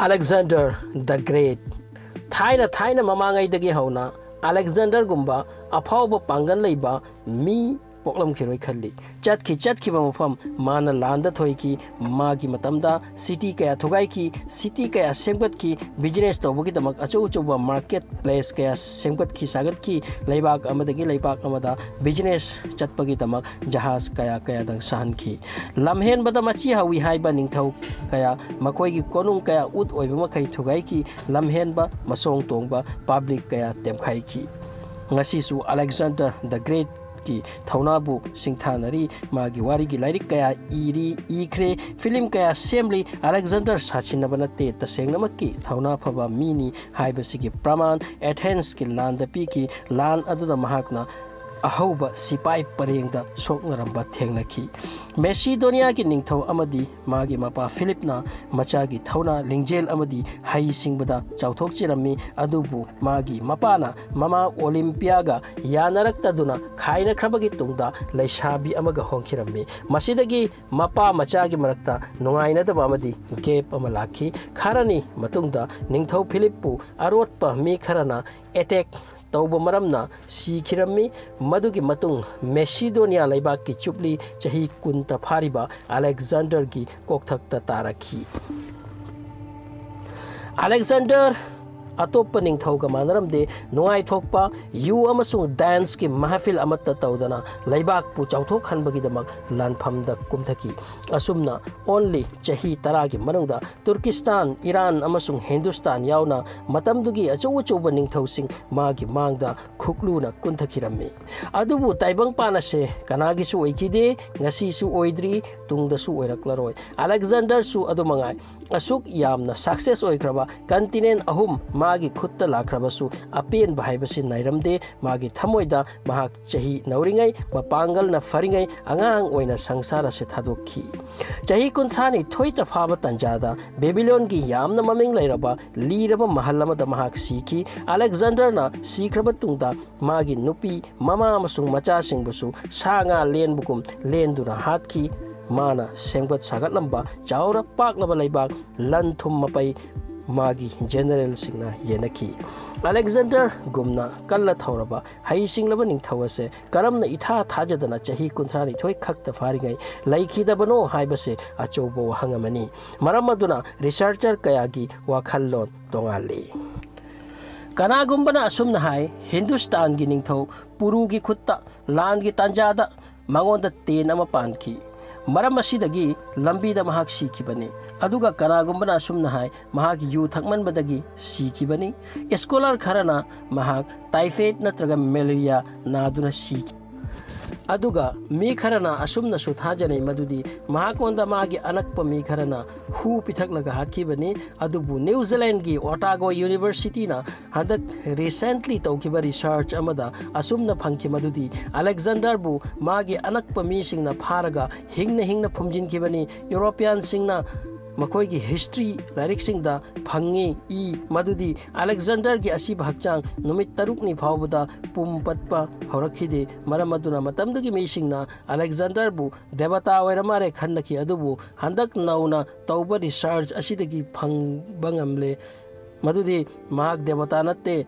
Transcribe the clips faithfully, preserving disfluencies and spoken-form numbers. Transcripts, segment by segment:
Alexander the Great. ꯊꯥꯏꯅ ꯊꯥꯏꯅ ꯃꯃꯥꯡꯉꯩꯗꯒꯤ ꯍꯧꯅ ꯑꯂꯦꯛꯖꯥꯟꯗꯔꯒꯨꯝꯕ ꯑꯐꯥꯎꯕ ꯄꯥꯡꯒꯜ ꯂꯩꯕ ꯃꯤ ꯄꯣꯛꯂꯝꯈꯤꯔꯣꯏ ꯈꯜꯂꯤ꯫ ꯆꯠꯈꯤ ꯆꯠꯈꯤꯕ ꯃꯐꯝ ꯃꯥꯅ ꯂꯥꯟꯗ ꯊꯣꯏꯈꯤ꯫ ꯃꯥꯒꯤ ꯃꯇꯝꯗ ꯁꯤꯇꯤ ꯀꯌꯥ ꯊꯨꯒꯥꯏꯈꯤ, ꯁꯤꯇꯤ ꯀꯌꯥ ꯁꯦꯝꯒꯠꯈꯤ, ꯕꯤꯖꯤꯅꯦꯁ ꯇꯧꯕꯒꯤꯗꯃꯛ ꯑꯆꯧ ꯑꯆꯧꯕ ꯃꯥꯔꯀꯦꯠ ꯄ꯭ꯂꯦꯁ ꯀꯌꯥ ꯁꯦꯝꯒꯠꯈꯤ ꯁꯥꯒꯠꯈꯤ꯫ ꯂꯩꯕꯥꯛ ꯑꯃꯗꯒꯤ ꯂꯩꯕꯥꯛ ꯑꯃꯗ ꯕꯤꯖꯤꯅꯦꯁ ꯆꯠꯄꯒꯤꯗꯃꯛ ꯖꯍꯥꯖ ꯀꯌꯥ ꯀꯌꯥꯗꯪ ꯁꯥꯍꯟꯈꯤ꯫ ꯂꯝꯍꯦꯟꯕꯗ ꯃꯆꯤ ꯍꯧꯏ ꯍꯥꯏꯕ ꯅꯤꯡꯊꯧ ꯀꯌꯥ, ꯃꯈꯣꯏꯒꯤ ꯀꯣꯅꯨꯡ ꯀꯌꯥ, ꯎꯠ ꯑꯣꯏꯕ ꯃꯈꯩ ꯊꯨꯒꯥꯏꯈꯤ꯫ ꯂꯝꯍꯦꯟꯕ, ꯃꯁꯣꯡ ꯇꯣꯡꯕ ꯄꯕ꯭ꯂꯤꯛ ꯀꯌꯥ ꯇꯦꯝꯈꯥꯏꯈꯤ꯫ ꯉꯁꯤꯁꯨ ꯑꯂꯦꯛꯖꯥꯟꯗꯔ ꯗ ꯒ꯭ꯔꯦꯠꯀꯤ ꯊꯧꯅꯥꯕꯨ ꯁꯤꯡꯊꯥꯅꯔꯤ꯫ ꯃꯥꯒꯤ ꯋꯥꯔꯤꯒꯤ ꯂꯥꯏꯔꯤꯛ ꯀꯌꯥ ꯏꯔꯤ, ꯏꯈ꯭ꯔꯦ, ꯐꯤꯂꯝ ꯀꯌꯥ ꯁꯦꯝꯂꯤ꯫ ꯑꯂꯦꯛꯖꯥꯟꯗꯔ ꯁꯥꯁꯤꯟꯅꯕ ꯅꯠꯇꯦ, ꯇꯁꯦꯡꯅꯃꯛꯀꯤ ꯊꯧꯅꯥ ꯐꯕ ꯃꯤꯅꯤ ꯍꯥꯏꯕꯁꯤꯒꯤ ꯄ꯭ꯔꯃꯥꯟ ꯑꯦꯊꯦꯟꯁꯀꯤ ꯂꯥꯟꯗ ꯄꯤꯈꯤ꯫ ꯂꯥꯟ ꯑꯗꯨꯗ ꯃꯍꯥꯛꯅ ꯑꯍꯧꯕ ꯁꯤꯄꯥꯏ ꯄꯔꯦꯡꯗ ꯁꯣꯛꯅꯔꯝꯕ ꯊꯦꯡꯅꯈꯤ꯫ ꯃꯦꯁꯤꯗꯣꯅꯤꯌꯥꯒꯤ ꯅꯤꯡꯊꯧ ꯑꯃꯗꯤ ꯃꯥꯒꯤ ꯃꯄꯥ ꯐꯤꯂꯤꯞꯅ ꯃꯆꯥꯒꯤ ꯊꯧꯅꯥ, ꯂꯤꯡꯖꯦꯜ ꯑꯃꯗꯤ ꯍꯩꯁꯤꯡꯕꯗ ꯆꯥꯎꯊꯣꯛꯆꯔꯝꯃꯤ꯫ ꯑꯗꯨꯕꯨ ꯃꯥꯒꯤ ꯃꯄꯥꯅ ꯃꯃꯥ ꯑꯣꯂꯤꯝꯄꯤꯌꯥꯒ ꯌꯥꯅꯔꯛꯇꯗꯨꯅ ꯈꯥꯏꯅꯈ꯭ꯔꯕꯒꯤ ꯇꯨꯡꯗ ꯂꯩꯁꯥꯕꯤ ꯑꯃꯒ ꯍꯣꯡꯈꯤꯔꯝꯃꯤ꯫ ꯃꯁꯤꯗꯒꯤ ꯃꯄꯥ ꯃꯆꯥꯒꯤ ꯃꯔꯛꯇ ꯅꯨꯡꯉꯥꯏꯅꯗꯕ ꯑꯃꯗꯤ ꯒꯦꯞ ꯑꯃ ꯂꯥꯛꯈꯤ꯫ ꯈꯔꯅꯤ ꯃꯇꯨꯡꯗ ꯅꯤꯡꯊꯧ ꯐꯤꯂꯤꯞꯄꯨ ꯑꯔꯣꯠꯄ ꯃꯤ ꯈꯔꯅ ꯑꯦꯇꯦꯛ ꯇꯧꯕ ꯃꯔꯝꯅ ꯁꯤꯈꯤꯔꯝꯃꯤ꯫ ꯃꯗꯨꯒꯤ ꯃꯇꯨꯡ ꯃꯦꯁꯤꯗꯣꯅꯤꯌꯥ ꯂꯩꯕꯥꯛꯀꯤ ꯆꯨꯞꯂꯤ ꯆꯍꯤ ꯀꯨꯟꯇ ꯐꯥꯔꯤꯕ ꯑꯂꯦꯛꯖꯥꯟꯗꯔꯒꯤ ꯀꯣꯛꯊꯛꯇ ꯇꯥꯔꯛꯈꯤ꯫ ꯑꯂꯦꯛꯖꯥꯟꯗꯔ ꯑꯇꯣꯞꯄ ꯅꯤꯡꯊꯧꯒ ꯃꯥꯟꯅꯔꯝꯗꯦ꯫ ꯅꯨꯡꯉꯥꯏꯊꯣꯛꯄ, ꯌꯨ ꯑꯃꯁꯨꯡ ꯗꯥꯟꯁꯀꯤ ꯃꯍꯐꯤꯜ ꯑꯃꯠꯇ ꯇꯧꯗꯅ ꯂꯩꯕꯥꯛꯄꯨ ꯆꯥꯎꯊꯣꯛꯍꯟꯕꯒꯤꯗꯃꯛ ꯂꯥꯟꯐꯝꯗ ꯀꯨꯝꯊꯈꯤ꯫ ꯑꯁꯨꯝꯅ only ꯆꯍꯤ ꯇꯔꯥꯒꯤ ꯃꯅꯨꯡꯗ ꯇꯨꯔꯀꯤꯁꯇꯥꯟ, ꯏꯔꯥꯟ ꯑꯃꯁꯨꯡ ꯍꯤꯟꯗꯨꯁꯇꯥꯟ ꯌꯥꯎꯅ ꯃꯇꯝꯗꯨꯒꯤ ꯑꯆꯧ ꯑꯆꯧꯕ ꯅꯤꯡꯊꯧꯁꯤꯡ ꯃꯥꯒꯤ ꯃꯥꯡꯗ ꯈꯨꯛꯂꯨꯅ ꯀꯨꯟꯊꯈꯤꯔꯝꯃꯤ꯫ ꯑꯗꯨꯕꯨ ꯇꯥꯏꯕꯪꯄꯥꯟ ꯑꯁꯦ ꯀꯅꯥꯒꯤꯁꯨ ꯑꯣꯏꯈꯤꯗꯦ, ꯉꯁꯤꯁꯨ ꯑꯣꯏꯗ꯭ꯔꯤ, ꯇꯨꯡꯗꯁꯨ ꯑꯣꯏꯔꯛꯂꯔꯣꯏ꯫ ꯑꯂꯦꯛꯖꯥꯟꯗꯔꯁꯨ ꯑꯗꯨꯃꯉꯥꯏ꯫ ꯑꯁꯨꯛ ꯌꯥꯝꯅ ꯁꯛꯁꯦꯁ ꯑꯣꯏꯈ꯭ꯔꯕ ꯀꯟꯇꯤꯅꯦꯟ ꯑꯍꯨꯝ ꯃꯥꯒꯤ ꯈꯨꯠꯇ ꯂꯥꯛꯈ꯭ꯔꯕꯁꯨ ꯑꯄꯦꯟꯕ ꯍꯥꯏꯕꯁꯤ ꯅꯥꯏꯔꯝꯗꯦ꯫ ꯃꯥꯒꯤ ꯊꯃꯣꯏꯗ ꯃꯍꯥꯛ ꯆꯍꯤ ꯅꯧꯔꯤꯉꯩ, ꯃꯄꯥꯡꯒꯜꯅ ꯐꯔꯤꯉꯩ ꯑꯉꯥꯡ ꯑꯣꯏꯅ ꯁꯪꯁꯥꯔ ꯑꯁꯤ ꯊꯥꯗꯣꯛꯈꯤ꯫ ꯆꯍꯤ ꯀꯨꯟꯊ꯭ꯔꯥ ꯅꯤꯊꯣꯏꯇ ꯐꯥꯕ ꯇꯟꯖꯥꯗ ꯕꯦꯕꯤꯂꯣꯟꯒꯤ ꯌꯥꯝꯅ ꯃꯃꯤꯡ ꯂꯩꯔꯕ ꯂꯤꯔꯕ ꯃꯍꯜ ꯑꯃꯗ ꯃꯍꯥꯛ ꯁꯤꯈꯤ꯫ ꯑꯂꯦꯛꯖꯥꯟꯗꯔꯅ ꯁꯤꯈ꯭ꯔꯕ ꯇꯨꯡꯗ ꯃꯥꯒꯤ ꯅꯨꯄꯤ, ꯃꯃꯥ ꯑꯃꯁꯨꯡ ꯃꯆꯥꯁꯤꯡꯕꯨꯁꯨ ꯁꯥ ꯉꯥ ꯂꯦꯟꯕꯒꯨꯝ ꯂꯦꯟꯗꯨꯅ ꯍꯥꯠꯈꯤ꯫ ꯃꯥꯅ ꯁꯦꯝꯒꯠ ꯁꯥꯒꯠꯂꯝꯕ ꯆꯥꯎꯔ ꯄꯥꯛꯂꯕ ꯂꯩꯕꯥꯛ, ꯂꯟ ꯊꯨꯝ ꯃꯄꯩ ꯃꯥꯒꯤ ꯖꯦꯅꯔꯦꯜꯁꯤꯡꯅ ꯌꯦꯟꯅꯈꯤ꯫ ꯑꯂꯦꯛꯖꯦꯟꯗꯔꯒꯨꯝꯅ ꯀꯜꯂ ꯊꯧꯔꯕ ꯍꯩꯁꯤꯡꯂꯕ ꯅꯤꯡꯊꯧ ꯑꯁꯦ ꯀꯔꯝꯅ ꯏꯊꯥ ꯊꯥꯖꯗꯅ ꯆꯍꯤ ꯀꯨꯟꯊ꯭ꯔꯥ ꯅꯤꯊꯣꯏ ꯈꯛꯇ ꯐꯥꯔꯤꯉꯩ ꯂꯩꯈꯤꯗꯕꯅꯣ ꯍꯥꯏꯕꯁꯦ ꯑꯆꯧꯕ ꯋꯥꯍꯪ ꯑꯃꯅꯤ꯫ ꯃꯔꯝ ꯑꯗꯨꯅ ꯔꯤꯁꯔꯆꯔ ꯀꯌꯥꯒꯤ ꯋꯥꯈꯜꯂꯣꯟ ꯇꯣꯉꯥꯜꯂꯤ꯫ ꯀꯅꯥꯒꯨꯝꯕꯅ ꯑꯁꯨꯝꯅ ꯍꯥꯏ, ꯍꯤꯟꯗꯨꯁꯇꯥꯟꯒꯤ ꯅꯤꯡꯊꯧ ꯄꯨꯔꯨꯒꯤ ꯈꯨꯠꯇ ꯂꯥꯟꯒꯤ ꯇꯥꯟꯖꯥꯗ ꯃꯉꯣꯟꯗ ꯇꯦꯟ ꯑꯃ ꯄꯥꯟꯈꯤ꯫ ꯃꯔꯝ ꯑꯁꯤꯗꯒꯤ ꯂꯝꯕꯤꯗ ꯃꯍꯥꯛ ꯁꯤꯈꯤꯕꯅꯤ꯫ ꯑꯗꯨꯒ ꯀꯅꯥꯒꯨꯝꯕꯅ ꯑꯁꯨꯝꯅ ꯍꯥꯏ, ꯃꯍꯥꯛ ꯌꯨ ꯊꯛꯃꯟꯕꯗꯒꯤ ꯁꯤꯈꯤꯕꯅꯤ꯫ ꯁ꯭ꯀꯣꯂꯔ ꯈꯔꯅ ꯃꯍꯥꯛ ꯇꯥꯏꯐꯦꯠ ꯅꯠꯇ꯭ꯔꯒ ꯃꯦꯂꯦꯔꯤꯌꯥ ꯅꯥꯗꯨꯅ ꯁꯤꯈꯤ꯫ ꯑꯗꯨꯒ ꯃꯤ ꯈꯔꯅ ꯑꯁꯨꯝꯅꯁꯨ ꯊꯥꯖꯅꯩ ꯃꯗꯨꯗꯤ ꯃꯍꯥꯛꯉꯣꯟꯗ ꯃꯥꯒꯤ ꯑꯅꯛꯄ ꯃꯤ ꯈꯔꯅ ꯍꯨ ꯄꯤꯊꯛꯂꯒ ꯍꯥꯠꯈꯤꯕꯅꯤ꯫ ꯑꯗꯨꯕꯨ ꯅ꯭ꯌꯨ ꯖꯤꯂꯦꯟꯒꯤ ꯑꯣꯇꯥꯒꯣ ꯌꯨꯅꯤꯚꯔꯁꯤꯇꯤꯅ ꯍꯟꯗꯛ recently ꯇꯧꯈꯤꯕ ꯔꯤꯁꯔꯆ ꯑꯃꯗ ꯑꯁꯨꯝꯅ ꯐꯪꯈꯤ ꯃꯗꯨꯗꯤ ꯑꯂꯦꯛꯖꯥꯟꯗꯔꯕꯨ ꯃꯥꯒꯤ ꯑꯅꯛꯄ ꯃꯤꯁꯤꯡꯅ ꯐꯥꯔꯒ ꯍꯤꯡꯅ ꯍꯤꯡꯅ ꯐꯨꯝꯖꯤꯟꯈꯤꯕꯅꯤ꯫ ꯌꯨꯔꯣꯄꯤꯌꯥꯟꯁꯤꯡꯅ ꯃꯈꯣꯏꯒꯤ ꯍꯤꯁꯇ꯭ꯔꯤ ꯂꯥꯏꯔꯤꯛꯁꯤꯡꯗ ꯐꯪꯉꯤ ꯏ ꯃꯗꯨꯗꯤ ꯑꯂꯦꯛꯖꯥꯟꯗꯔꯒꯤ ꯑꯁꯤꯕ ꯍꯛꯆꯥꯡ ꯅꯨꯃꯤꯠ ꯇꯔꯨꯛꯅꯤ ꯐꯥꯎꯕꯗ ꯄꯨꯝ ꯄꯠꯄ ꯍꯧꯔꯛꯈꯤꯗꯦ꯫ ꯃꯔꯝ ꯑꯗꯨꯅ ꯃꯇꯝꯗꯨꯒꯤ ꯃꯤꯁꯤꯡꯅ ꯑꯂꯦꯛꯖꯥꯟꯗꯔꯕꯨ ꯗꯦꯕꯇꯥ ꯑꯣꯏꯔ ꯃꯥꯜꯂꯦ ꯈꯟꯅꯈꯤ꯫ ꯑꯗꯨꯕꯨ ꯍꯟꯗꯛ ꯅꯧꯅ ꯇꯧꯕ ꯔꯤꯁꯔꯆ ꯑꯁꯤꯗꯒꯤ ꯐꯪꯕ ꯉꯝꯂꯦ ꯃꯗꯨꯗꯤ ꯃꯍꯥꯛ ꯗꯦꯕꯇꯥ ꯅꯠꯇꯦ,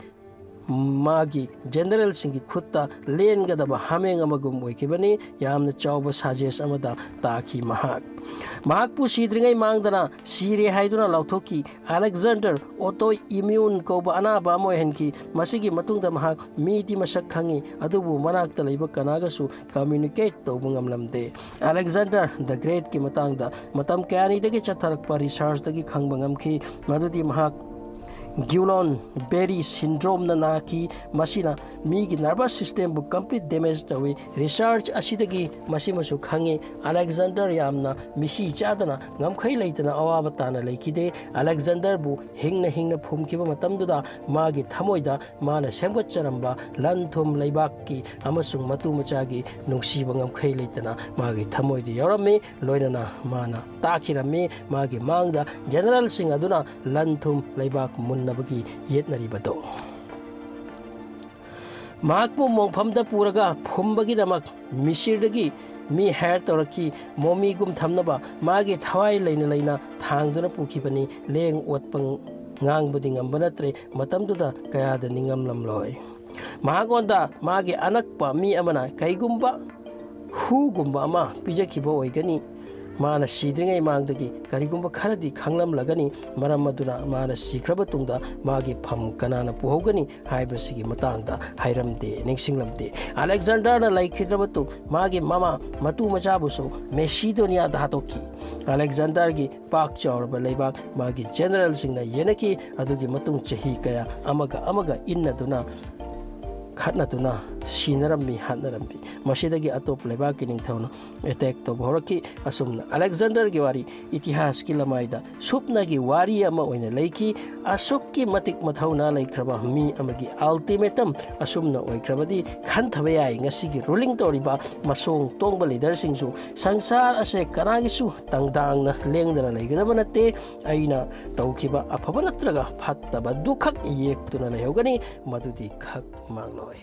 ꯃꯥꯒꯤ ꯖꯦꯅꯔꯦꯜꯁꯤꯡꯒꯤ ꯈꯨꯠꯇ ꯂꯦꯟꯒꯗꯕ ꯍꯥꯃꯦꯡ ꯑꯃꯒꯨꯝ ꯑꯣꯏꯈꯤꯕꯅꯤ꯫ ꯌꯥꯝꯅ ꯆꯥꯎꯕ ꯁꯖꯦꯁ ꯑꯃꯗ ꯇꯥꯈꯤ ꯃꯍꯥꯛ꯫ ꯃꯍꯥꯛꯄꯨ ꯁꯤꯗ꯭ꯔꯤꯉꯩ ꯃꯥꯡꯗꯅ ꯁꯤꯔꯦ ꯍꯥꯏꯗꯨꯅ ꯂꯥꯎꯊꯣꯛꯈꯤ꯫ ꯑꯂꯦꯛꯖꯥꯟꯗꯔ ꯑꯣꯇꯣ ꯏꯝꯌꯨꯟ ꯀꯧꯕ ꯑꯅꯥꯕ ꯑꯃ ꯑꯣꯏꯍꯟꯈꯤ꯫ ꯃꯁꯤꯒꯤ ꯃꯇꯨꯡꯗ ꯃꯍꯥꯛ ꯃꯤꯗꯤ ꯃꯁꯛ ꯈꯪꯉꯤ, ꯑꯗꯨꯕꯨ ꯃꯅꯥꯛꯇ ꯂꯩꯕ ꯀꯅꯥꯒꯁꯨ ꯀꯝꯃ꯭ꯌꯨꯅꯤꯀꯦꯠ ꯇꯧꯕ ꯉꯝꯂꯝꯗꯦ꯫ ꯑꯂꯦꯛꯖꯥꯟꯗꯔ ꯗ ꯒ꯭ꯔꯦꯠꯀꯤ ꯃꯇꯥꯡꯗ ꯃꯇꯝ ꯀꯌꯥꯅꯤꯗꯒꯤ ꯆꯠꯊꯔꯛꯄ ꯔꯤꯁꯔꯆꯇꯒꯤ ꯈꯪꯕ ꯉꯝꯈꯤ ꯃꯗꯨꯗꯤ ꯃꯍꯥꯛ ꯒ꯭ꯌꯨꯂꯣꯟ ꯕꯦꯔꯤ ꯁꯤꯟꯗ꯭ꯔꯣꯝꯅ ꯅꯥꯈꯤ꯫ ꯃꯁꯤꯅ ꯃꯤꯒꯤ ꯅꯔꯚꯁ ꯁꯤꯁꯇꯦꯝꯕꯨ ꯀꯝꯄ꯭ꯂꯤꯠ ꯗꯦꯃꯦꯖ ꯇꯧꯏ꯫ ꯔꯤꯁꯔꯆ ꯑꯁꯤꯗꯒꯤ ꯃꯁꯤꯃꯁꯨ ꯈꯪꯉꯤ꯫ ꯑꯂꯦꯛꯖꯥꯟꯗꯔ ꯌꯥꯝꯅ ꯃꯤꯁꯤ ꯆꯥꯗꯅ ꯉꯝꯈꯩ ꯂꯩꯇꯅ ꯑꯋꯥꯕ ꯇꯥꯅ ꯂꯩꯈꯤꯗꯦ꯫ ꯑꯂꯦꯛꯖꯥꯟꯗꯔꯕꯨ ꯍꯤꯡꯅ ꯍꯤꯡꯅ ꯐꯨꯝꯈꯤꯕ ꯃꯇꯝꯗꯨꯗ ꯃꯥꯒꯤ ꯊꯃꯣꯏꯗ ꯃꯥꯅ ꯁꯦꯝꯒꯠꯆꯔꯝꯕ ꯂꯟ ꯊꯨꯝ ꯂꯩꯕꯥꯛꯀꯤ ꯑꯃꯁꯨꯡ ꯃꯇꯨ ꯃꯆꯥꯒꯤ ꯅꯨꯡꯁꯤꯕ ꯉꯝꯈꯩ ꯂꯩꯇꯅ ꯃꯥꯒꯤ ꯊꯃꯣꯏꯗ ꯌꯥꯎꯔꯝꯃꯤ꯫ ꯂꯣꯏꯅꯅ ꯃꯥꯅ ꯇꯥꯛꯈꯤꯔꯝꯃꯤ ꯃꯥꯒꯤ ꯃꯥꯡꯗ ꯖꯦꯅꯔꯦꯜꯁꯤꯡ ꯑꯗꯨꯅ ꯂꯟ ꯊꯨꯝ ꯂꯩꯕꯥꯛ ꯃꯨꯟꯅꯕꯒꯤ ꯌꯦꯠꯅꯔꯤꯕꯗꯣ꯫ ꯃꯍꯥꯛꯄꯨ ꯃꯣꯡꯐꯝꯗ ꯄꯨꯔꯒ ꯐꯨꯝꯕꯒꯤꯗꯃꯛ ꯃꯤꯁꯤꯔꯗꯒꯤ ꯃꯤ ꯍꯥꯌꯔ ꯇꯧꯔꯛꯈꯤ꯫ ꯃꯣꯃꯤꯒꯨꯝ ꯊꯝꯅꯕ ꯃꯥꯒꯤ ꯊꯋꯥꯏ ꯂꯩꯅ ꯂꯩꯅ ꯊꯥꯡꯗꯨꯅ ꯄꯨꯈꯤꯕꯅꯤ꯫ ꯂꯦꯡ ꯑꯣꯠꯄ ꯉꯥꯡꯕꯗꯤ ꯉꯝꯕ ꯅꯠꯇ꯭ꯔꯦ꯫ ꯃꯇꯝꯗꯨꯗ ꯀꯌꯥꯗ ꯅꯤꯡꯉꯝꯂꯝꯂꯣꯏ꯫ ꯃꯍꯥꯛꯉꯣꯟꯗ ꯃꯥꯒꯤ ꯑꯅꯛꯄ ꯃꯤ ꯑꯃꯅ ꯀꯩꯒꯨꯝꯕ ꯍꯨꯒꯨꯝꯕ ꯑꯃ ꯄꯤꯖꯈꯤꯕ ꯑꯣꯏꯒꯅꯤ꯫ ꯃꯥꯅ ꯁꯤꯗ꯭ꯔꯤꯉꯩ ꯃꯥꯡꯗꯒꯤ ꯀꯔꯤꯒꯨꯝꯕ ꯈꯔꯗꯤ ꯈꯪꯂꯝꯂꯒꯅꯤ꯫ ꯃꯔꯝ ꯑꯗꯨꯅ ꯃꯥꯅ ꯁꯤꯈ꯭ꯔꯕ ꯇꯨꯡꯗ ꯃꯥꯒꯤ ꯐꯝ ꯀꯅꯥꯅ ꯄꯨꯍꯧꯒꯅꯤ ꯍꯥꯏꯕꯁꯤꯒꯤ ꯃꯇꯥꯡꯗ ꯍꯥꯏꯔꯝꯗꯦ, ꯅꯤꯡꯁꯤꯡꯂꯝꯗꯦ꯫ ꯑꯂꯦꯛꯖꯥꯟꯗꯔꯅ ꯂꯩꯈꯤꯗ꯭ꯔꯕ ꯇꯨꯡ ꯃꯥꯒꯤ ꯃꯃꯥ ꯃꯇꯨ ꯃꯆꯥꯕꯨꯁꯨ ꯃꯦꯁꯤꯗꯣꯅꯤꯌꯥꯗ ꯍꯥꯠꯇꯣꯛꯈꯤ꯫ ꯑꯂꯦꯛꯖꯥꯟꯗꯔꯒꯤ ꯄꯥꯛ ꯆꯥꯎꯔꯕ ꯂꯩꯕꯥꯛ ꯃꯥꯒꯤ ꯖꯦꯅꯔꯦꯜꯁꯤꯡꯅ ꯌꯦꯟꯅꯈꯤ꯫ ꯑꯗꯨꯒꯤ ꯃꯇꯨꯡ ꯆꯍꯤ ꯀꯌꯥ ꯑꯃꯒ ꯑꯃꯒ ꯏꯟꯅꯗꯨꯅ ꯈꯠꯅꯗꯨꯅ ꯁꯤꯅꯔꯝꯃꯤ, ꯍꯥꯠꯅꯔꯝꯃꯤ꯫ ꯃꯁꯤꯗꯒꯤ ꯑꯇꯣꯞꯄ ꯂꯩꯕꯥꯛꯀꯤ ꯅꯤꯡꯊꯧꯅ ꯑꯦꯇꯦꯛ ꯇꯧꯕ ꯍꯧꯔꯛꯈꯤ꯫ ꯑꯁꯨꯝꯅ ꯑꯂꯦꯛꯖꯥꯟꯗꯔꯒꯤ ꯋꯥꯔꯤ ꯏꯇꯤꯍꯥꯁꯀꯤ ꯂꯃꯥꯏꯗ ꯁꯨꯞꯅꯒꯤ ꯋꯥꯔꯤ ꯑꯃ ꯑꯣꯏꯅ ꯂꯩꯈꯤ꯫ ꯑꯁꯨꯛꯀꯤ ꯃꯇꯤꯛ ꯃꯊꯧꯅꯥ ꯂꯩꯈ꯭ꯔꯕ ꯃꯤ ꯑꯃꯒꯤ ꯑꯜꯇꯤꯃꯦꯇꯝ ꯑꯁꯨꯝꯅ ꯑꯣꯏꯈ꯭ꯔꯕꯗꯤ ꯈꯟꯊꯕ ꯌꯥꯏ, ꯉꯁꯤꯒꯤ ꯔꯨꯂꯤꯡ ꯇꯧꯔꯤꯕ ꯃꯁꯣꯡ ꯇꯣꯡꯕ ꯂꯤꯗꯔꯁꯤꯡꯁꯨ ꯁꯪꯁꯥꯔ ꯑꯁꯦ ꯀꯅꯥꯒꯤꯁꯨ ꯇꯪꯗꯥꯡꯅ ꯂꯦꯡꯗꯅ ꯂꯩꯒꯗꯕ ꯅꯠꯇꯦ꯫ ꯑꯩꯅ ꯇꯧꯈꯤꯕ ꯑꯐꯕ ꯅꯠꯇ꯭ꯔꯒ ꯐꯠꯇꯕꯗꯨꯈꯛ ꯌꯦꯛꯇꯨꯅ ꯂꯩꯍꯧꯒꯅꯤ, ꯃꯗꯨꯗꯤ ꯈꯛ ꯃꯥꯡꯂꯣꯏ꯫